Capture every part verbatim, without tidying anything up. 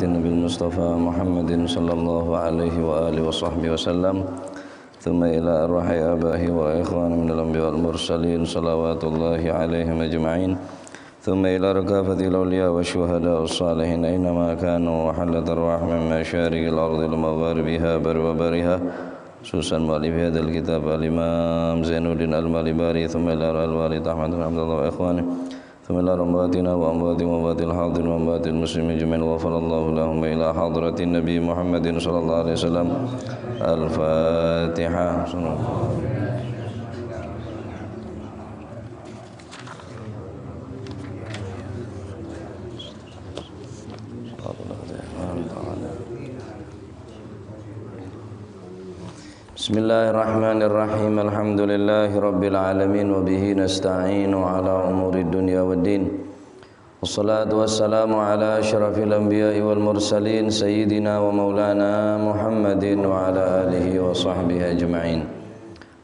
النبي المصطفى محمد صلى الله عليه وآله وصحبه وسلم. ثم إلى أرواح آبائه وإخوانه من الأنبياء والمرسلين صلوات الله عليهم أجمعين. ثم إلى كافة الأولياء والشهداء والصالحين أينما كانوا، وحلت أرواحهم من مشارق الأرض لمغاربها بر وبرها، خصوصا مؤلف هذا الكتاب الإمام زين الدين المالباري، ثم إلى أرواح الوالد أحمد بن عبد الله وإخوانه، ثم إلى أرواح أمواتنا وأموات وأموات الحاضرين وأموات المسلمين أجمعين. غفر الله اللهم إلى حضرة النبي محمد صلى الله عليه وسلم. الفاتحة. بسم الله الرحمن الرحيم. الحمد لله رب العالمين، وبه نستعين على أمور الدنيا والدين. والصلاة والسلام على أشرف الأنبياء والمرسلين، سيدنا ومولانا محمد وعلى آله وصحبه أجمعين.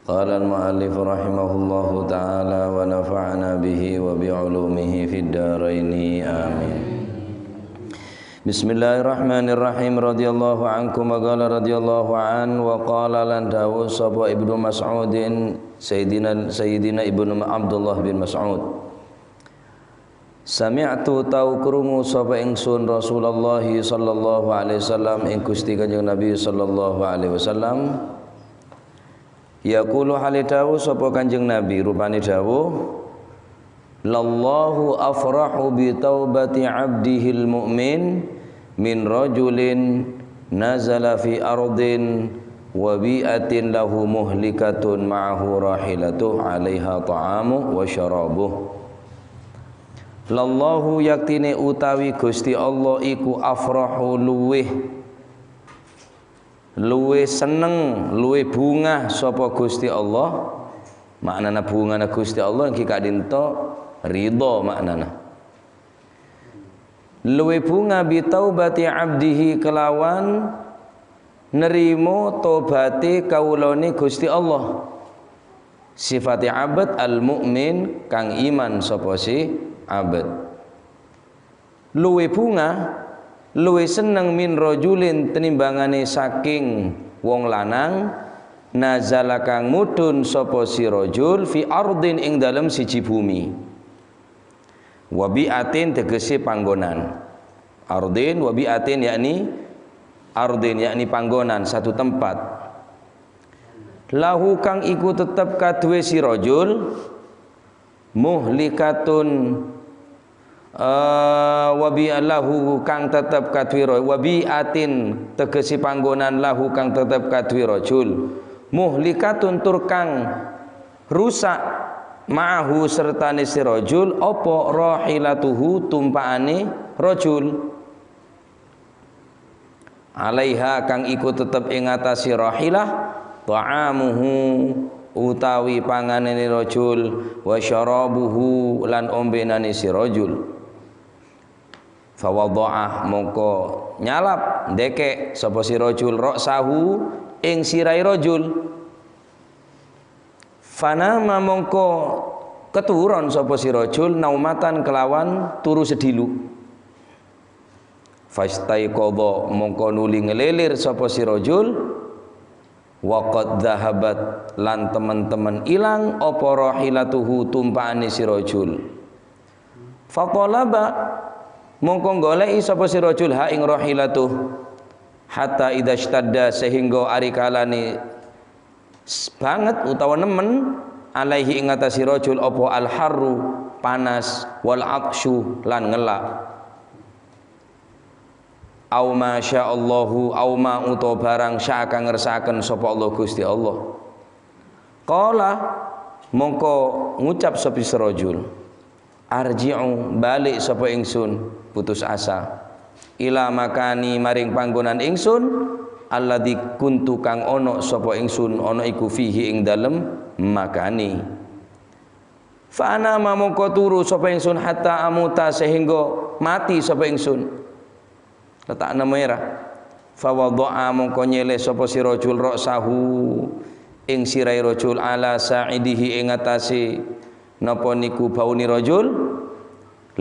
قال المؤلف رحمه الله تعالى، ونفعنا به وبعلومه في الدارين. آمين. Bismillahirrahmanirrahim. Radhiyallahu ankum, wa qala radhiyallahu an, wa qala, lan dawuh sapa Ibnu Mas'udin, Sayyidina, Sayyidina Ibnu Abdullah bin Mas'ud. Sami'tu, tao krungu sapa ingsun Rasulullah sallallahu alaihi wasallam, ing Gusti Kanjeng Nabi sallallahu alaihi wasallam, yaqulu, hale dawuh sapa Kanjeng Nabi, rupane dawuh, "Lallahu afrahu bi taubati abdihil mu'min min rajulin nazala fi ardin wa bi'atin lahu muhlikatun ma'ahu rahilatuh alaiha ta'amuh wa syarabuh." Lallahu, yaktine utawi Gusti Allah iku afrahu luwih, luwih senneng, luwih bungah sapa Gusti Allah. Ma'nana bungana Gusti Allah enggi ka'dinto ridho ma'nana. Luwih bungah bi taubati abdihi kelawan nerimo tobate kaulane Gusti Allah. Sifate abd al-mu'min kang iman sapa si abd. Luwih bungah, luwih senneng min rajulin tenimbangane saking wong lanang, nazala kang mudhun sapa si rajul fi ardin ing dalem siji bumi. Wa bi'atin tegese panggonan. Ardin wa bi'atin yakni ardin yakni panggonan, satu tempat. Lahu kang iku tetep kaduwe si rajul, muhlikatun, eh, wa bi lahu kang tetep kaduwe ro-, wa bi'atin tegese panggonan lahu kang tetep kaduwe rajul. Muhlikatun tur kang rusak ma'ahu sertane si rajul apa rahilatuhu tumpakane rajul. Alaiha kang iku tetep ing atase rahilah, ta'amuhu utawi panganane rajul, wa syarabuhu lan ombenane si rajul. Fawadha'a mongko nyalap, ndeke' sapa si rajul ra'sahu ing sirae rajul. Fanama mongko keturon sapa si rajul naumatan kelawan turu sedhilu. Fastaiqadha mongko nuli ngelelir sapa si rajul, wa qad dzahabat lan temen-temen ilang apa rahilatuhu tumpakane si rajul. Fathalaba mongko goleki sapa si rajul ha ing rahilatuh, hatta idza ishtadda sehingga ari kalane s-, banget utawa nemmen alaihi ing atase rajul apa al-harru, panas, wal atsyu, lan ngella'. Au ma sya'allahu, au ma utawa barang sya'a kang ngersakaken sapa Allah Gusti Allah. Qala, mongko ngucap sapa si rajul, "Arji'u, balik sapa ingsun, putus asa. Ila makani, maring panggonan ingsun, alladzi kuntu kang ono sapa ingsun, ono iku fihi ing dalem makani." Fa anama mongko turu sapa ingsun hatta amuta sehingga mati sapa ingsun. Letakna mera. Fa wadha'a mongko nyele sapa si rajul ra'sahu ing sirahe rajul ala sa'idihi ing atase napa niku bauni rajul,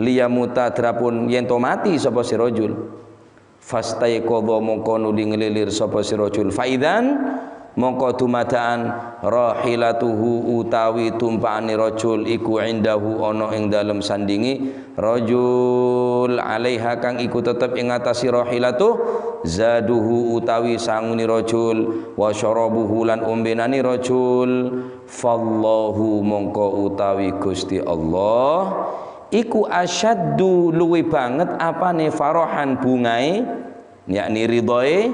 liyamuta drapun yen to mati sapa si rajul. Fastaiqadha, mongko nuli nglilir sapa si rajul. Faidzan, mongko dumadaan, rahilatuhu, utawi tumpa'ane rajul iku indahu, ana ing dalem sandinge rajul, alaiha, kang iku tetep ing atase rahilatuh, zaduhu, utawi sangune rajul, wa syarabuhu, lan ombenane rajul. Fallahu, mongko utawi Gusti Allah iku asyaddu, luwih banget apane, farahan, bungae, yakni ridhoe,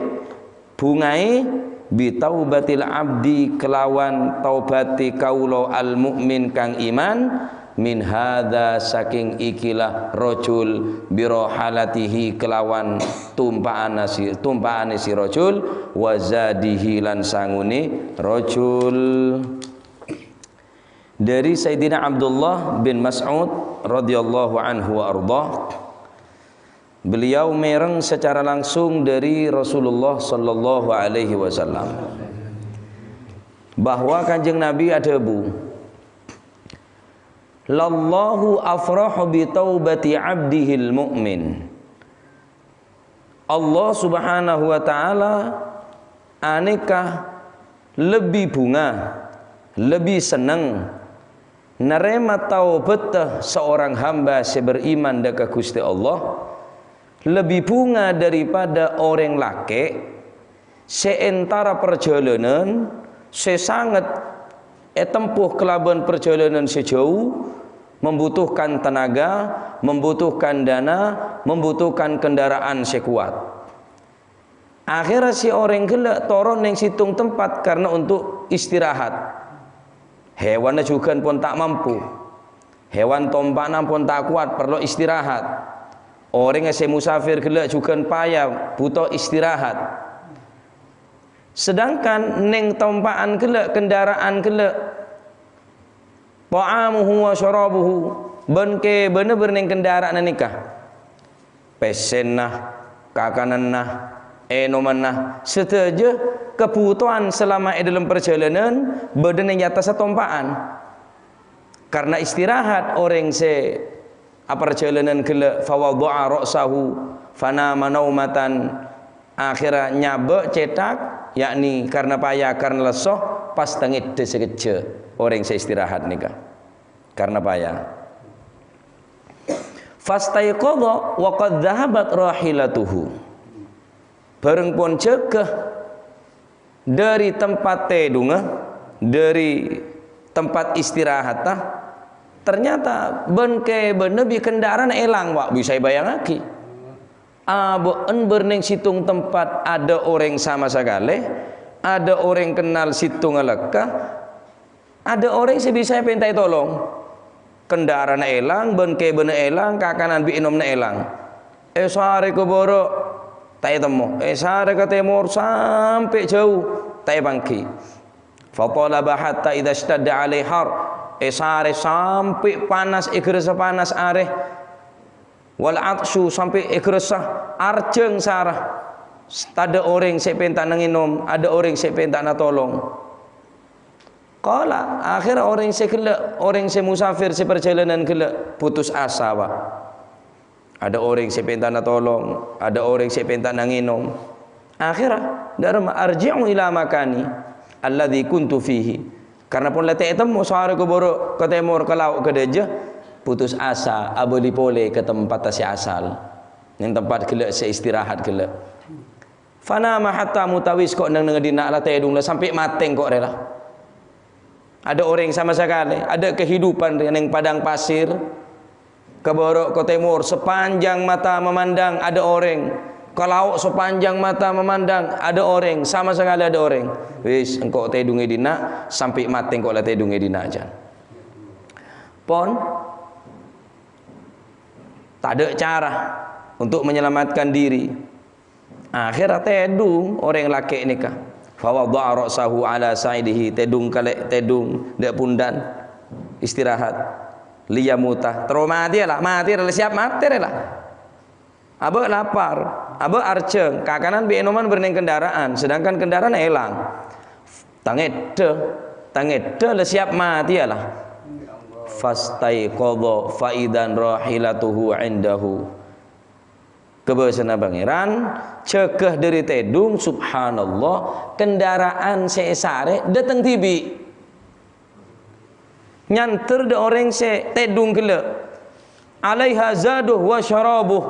bungae, bitaubatil abdi, kelawan taubate kaula al mukmin kang iman, min hadza, saking ikilah rajul, birohalatihi, kelawan tumpa'ana si, tumpa'ane si rajul, wa zadihi, lan sangune rajul. Dari Sayyidina Abdullah bin Mas'ud radhiyallahu anhu wa ardhah, beliau mereng secara langsung dari Rasulullah sallallahu alaihi wasallam bahwa Kanjeng Nabi adhabu, "Lallahu afrahu bi taubati abdihil mu'min." Allah Subhanahu wa Ta'ala aneka lebbi bhunga, lebbi senneng narema taobatta seorang hamba se beriman dha' ka Guste Allah, lebbi bhunga daripada oreng lake' se entara parjalanan se sanget etempuh kalaban parjalanan se jhâu, membutuhkan tenaga, membutuhkan dana, membutuhkan kendaraan se kowat. Akhera si oreng ghellâ' toron neng settong tempat karena untuk istirahat. Hewanna jhughân pon ta' mampu. Hewan tompa'na pon ta' kowat, parlo istirahat. Oreng se musafir ghellâ' jhughân paya, buto istirahat. Sedangkan neng tompa'an ghellâ', kendaraan ghellâ', ta'amuhu wa syarabuhu, bân kebânna bâr neng kendaraan neka. Pèssèna, kakananna, ènomanna, sadhâjâ kabhutowan salama è dhâlem parjhâlânan bâdâ neng è attassa tompa'an. Karna istirahat orèng sè aparjhâlânan ghellâ', fa wadha'a ra'sahu fanama naumatan, akhèrra nyabâ' cèthak, yakni karna paya, karna lesso, pas tangèdhâ sakejjhâ' orèng sè istirahat nèka karna paya. Fastaiqadha wa qad dhahabat rahilatuhu. Bhâreng pon jâgâ dhâri tempat tèdhungnga, dhâri tempat istirahatta, ternyata bân-kèbânna bi' kendaraanna èlang, wa', bisa èbhâjângaghi. Abâ'na bâr neng sèttong tempat adâ' orèng sama sakalè, adâ' orèng kennal sèttonga lekka, adâ' orèng sè bisa èpèntaè tolong. Kendaraanna èlang, bân-kèbânna èlang, kakanan bi' ènomna èlang. Èsarè ka bârâ', ta' ètemmo. Èsarè ka tèmor, sampè' jhâu, ta' èpangghi. Fatalaba hatta idza ishtadda alaihi har. Èsarè sampè' panas, èghârâssa panas arè. Wal atsyu, sampè' èghârâssa, arjhâng sara. Tadâ' orèng sè pènta'na ngènom, adâ' orèng sè pènta'na tolong. Qala, akhèrra orèng sè ghellâ', orèng sè musafir, sè parjhâlânan ghellâ', putus asa, Pak. Adâ' orèng sè pènta'na tolong, adâ' orèng sè pènta'na ngènom. Akhèrra, dâ' remma, "Arji'u ila makani alladzi kuntu fihi." Karna pon la ta' ètemmo sarè ka bârâ', ka tèmor, ka lao', ka dâjâ, putus asa, abâli polè ka tempatta sè asal. Neng tempat ghellâ', sè istirahat ghellâ'. Fanama hatta muta, wis ko' neng-neng è dinna' la tèdhung la sampè' matè ko' rè la. Adâ' orèng sama sakalè, adâ' kehidupan rè neng padang pasir. Ka bârâ', ka tèmor, sapanjang mata memandang adâ' orèng. Ka lao' sapanjang mata memandang adâ' orèng, sama sakalè adâ' orèng. Wis, engko' tèdhung è dinna', sampè' matè ko' la tèdhung è dinna', jân. Pon, tadâ' cara untuk menyelamatkan diri. Akhèrra tèdhung orèng lakè' nèka. Fa wadha'a ra'sahu ala sa'idihi, tèdhung kalè, tèdhung dâ' pundhân, istirahat. Liyamuta, terro matèya la, matè rè la, siap matè rè la. Abâ' lapar, abâ' arjhâng, kakanan bi' ènoman bâr neng kendaraan, sedangkan kendaraan èlang. Tangèdhâ, tangèdhâ la siap matèya la. Fastaiqadha fa idzan rahilatuhu indahu. Ka bâsana Pangèran, jâgâ dâri tèdung, subhanallah, kendaraan sè èsarè dâteng dhibi'. Nyandher dâ' orèng sè tèdung ghellâ'. "Alaiha zaduh wa syarabuh."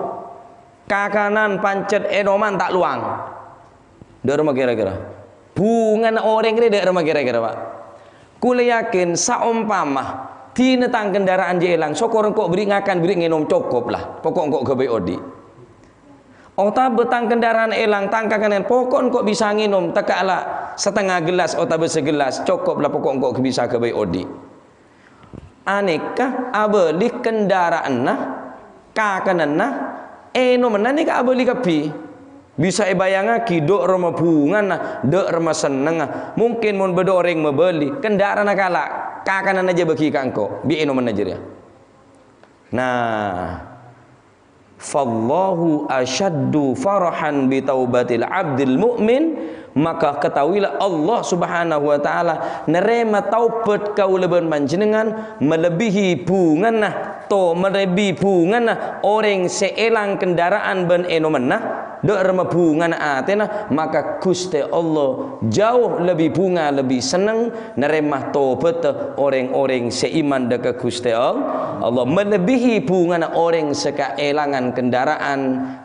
Kakanan, pancèt, ènoman ta' lowang. Dâ' remma kèra-kèra? Bhungana orèng rè dâ' remma kèra-kèra, Pa'? Kulâ yakin, saompama dina tang kendaraan jhâ' èlang, sokor engko' bâri' ngakan, bâri' ngènom, cokop la. Poko' engko' ghâbây odi'. Otabâ tang kendaraan èlang, tang kakanan, poko' engko' bisa ngènom, tekka' la satengnga gellas otabâ sagellas, cokop la, poko' engko' bisa ghâbây odi'. Anèka abâli kendaraanna, kakananna, ènomanna nèka abâli kabbhi. Bisa èbâjângaghi dâ' remma bhungana, dâ' remma sennengnga. Mungkin mon bâdâ orèng mabâli, kendaraanna kala', kakananna jhâ' bâghi ka engko', bi' ènomanna jârèya. Nah, "Fallahu asyaddu farahan bi taubatil abdil mu'min," maka ketahuilah Allah Subhanahu wa Ta'ala narèma taubat kaulâ bân panjhennengngan malebbihi bhungana, to malebbi bhungana orèng sè èlang kendaraan bân ènomanna, dâ' remma bhungana atèna, maka Ghustè Allah jhâu lebbi bhunga, lebbi senneng narèma tobâddhâ orèng-orèng sè iman dâ' ka Ghustè All-, Allah, malebbihi bhungana orèng sè kaèlangan kendaraan,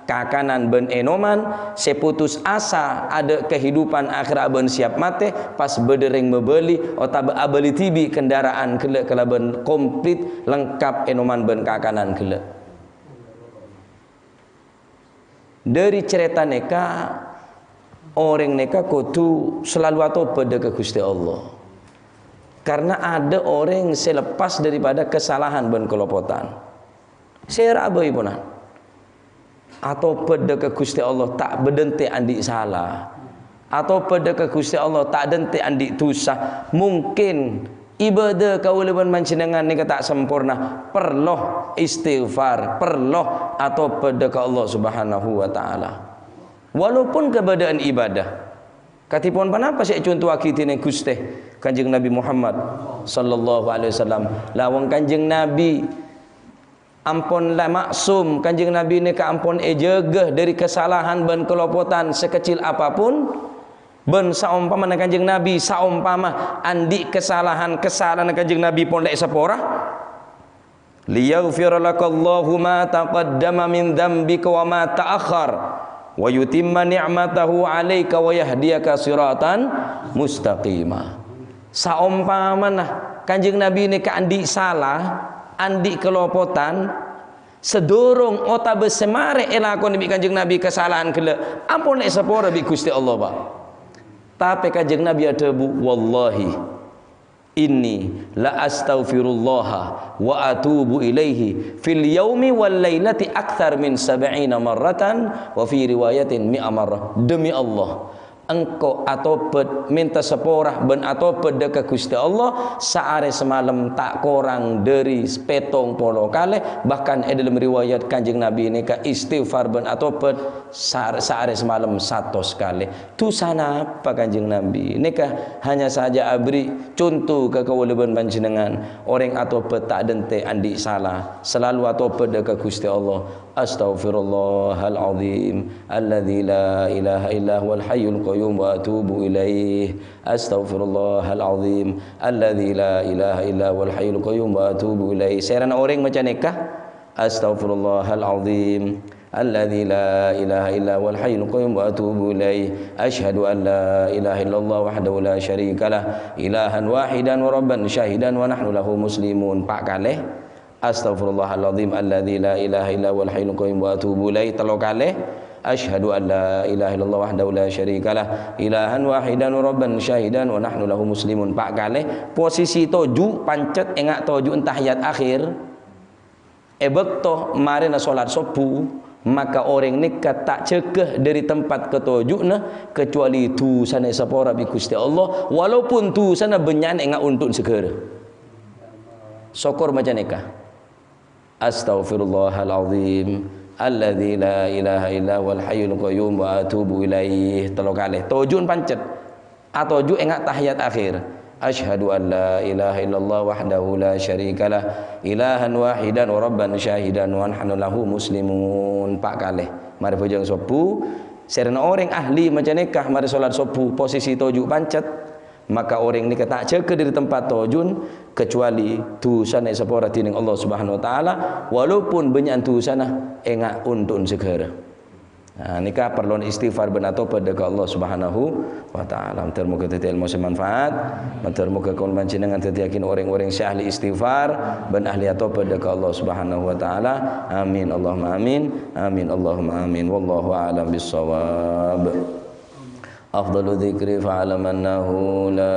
kakanan bân ènoman, sè putus asa adâ' kahidupan akhèra bân siap matè, pas bâdâ rèng mabâli otabâ abâli dhibi' kendaraan ghellâ' kalabân komplit lengkap ènoman bân kakanan ghellâ'. Dâri carèta nèka, orèng nèka kodhu salalu atobât dâ' ka Ghustè Allah. Karna adâ' orèng sè leppas daripada kasalahan bân kalopotan. Sèra bhâi ponan. Atobât dâ' ka Ghustè Allah ta' bâdântè andi' sala. Atobât dâ' ka Ghustè Allah ta' dântè andi' dhusa. Mungkin ibâdâ kaulâ bân panjhennengngan nèka ta' samporna, parlo istighfar, parlo atobât dâ' ka Allah Subhanahu wa Ta'ala. Walaupun kabâdâ'ân ibâdâ. Kadhipon ponapa sè èconto'aghi dhinèng Ghustè Kanjeng Nabi Muhammad sallallahu alaihi wasallam? Lawang Kanjeng Nabi ampon la ma'sum, Kanjeng Nabi nèka ampon èjâgâ dâri kasalahan bân kalopotan sakecil apapun, bân saompamana Kanjeng Nabi, saompama andi' kasalahan, kasalahanna Kanjeng Nabi pon la èsapora, "Liyaghfira lakallahu ma taqaddama min dzambika wa ma ta'akhkhar, wa yutimma ni'matahu 'alaika wa yahdiyaka siratan mustaqima." Saompamana Kanjeng Nabi nèka andi' sala, andi' kalopotan, sadhurung otabâ sè marè èlakonè bi' Kanjeng Nabi kasalahan ghellâ', ampon èsapora bi' Ghustè Allah, Pa'. Tapè Kanjeng Nabi adhâbu, "Wallahi, inni la astaghfirullaha wa atubu ilaihi fil yaumi wal lailati aktsar min sab'ina marratan wa fi riwayatin mi'a marrah." Demi Allah, engko' atobât, mènta sapora bân atobât dâ' ka Ghustè Allah saarè samalem ta' korang dâri pèttong polo kalè, bahkan è dâlem riwayat Kanjeng Nabi nèka istighfar bân atobât sa-, saarè samalem satos kalè. Dhusa napa Kanjeng Nabi? Nèka hanya saja aberri' conto ka kaulâ bân panjhennengngan. Orèng atobât ta' dântè andi' sala, salalu atobât dâ' ka Ghustè Allah. Astaghfirullahal azim alladzi la ilaha illa huwal hayyul qayyum wa atubu ilaih. Astaghfirullahal azim alladzi la ilaha illa huwal hayyul qayyum wa atubu ilaih. Sèrana orèng maca nèka, "Astaghfirullahal azim alladzi la ilaha illa huwal hayyul qayyum wa atubu ilaih. Asyhadu an la ilaha illallah wahdahu la syarikalah, ilahan wahidan wa rabban syahidan wa nahnu lahu muslimun." Pa' kalè. "Astaghfirullahal azim alladzi la ilaha illa huwal hayyul qayyum wa atubu ilaih." Tello kalè. "Asyhadu an la ilaha illallah wahdahu la syarikalah, ilahan wahidan wa rabban syahidan wa nahnu lahu muslimun." Pa' kalè. Posisi toju' pancet enga' toju' tahiyat akhir. È bâkto marèna salat sobbhu, maka orèng nèka ta' jâgâ dâri tempat katoju'na, kecuali dhusana èsapora bi' Ghustè Allah, walaupun dhusana bânnya'na enga' onto' saghârâ. Sokor maca nèka. "Astaghfirullahal azim alladzi la ilaha illa huwal hayyul qayyum wa atubu ilaih." Tello kalè. Toju'na pancet. Atoju' enga' tahiyat akhir. "Asyhadu an la ilaha illallah wahdahu la syarikalah, ilahan wahidan wa rabban syahidan wa nahnu lahu muslimun." Pa' kalè. Marè bhâjâng sobbhu, sèrana orèng ahli maca nèka marè solat sobbhu posisi toju' pancet, maka orèng nèka ta' jâgâ dâri tempat tojun, kecuali dusana èsapora dhinèng Allah Subhanahu wa Ta'ala, walaupun bânnya'an dusana ènga' ontong saghârâ. Nah, nèka parlo istighfar bân atobât dâ' ka Allah Subhanahu wa Ta'ala. Mandhâr moghâ dhâddhi èlmo sè manfaat. Mandhâr moghâ kaulâ panjhennengngan dhâddhiyâghin orèng-orèng sè ahli istighfar bân ahli atobât dâ' ka Allah Subhanahu wa Ta'ala. Amin, Allahumma amin. Amin, Allahumma amin. Wallahu a'lam bissawab. Afdalu dzikri fa'lam annahu la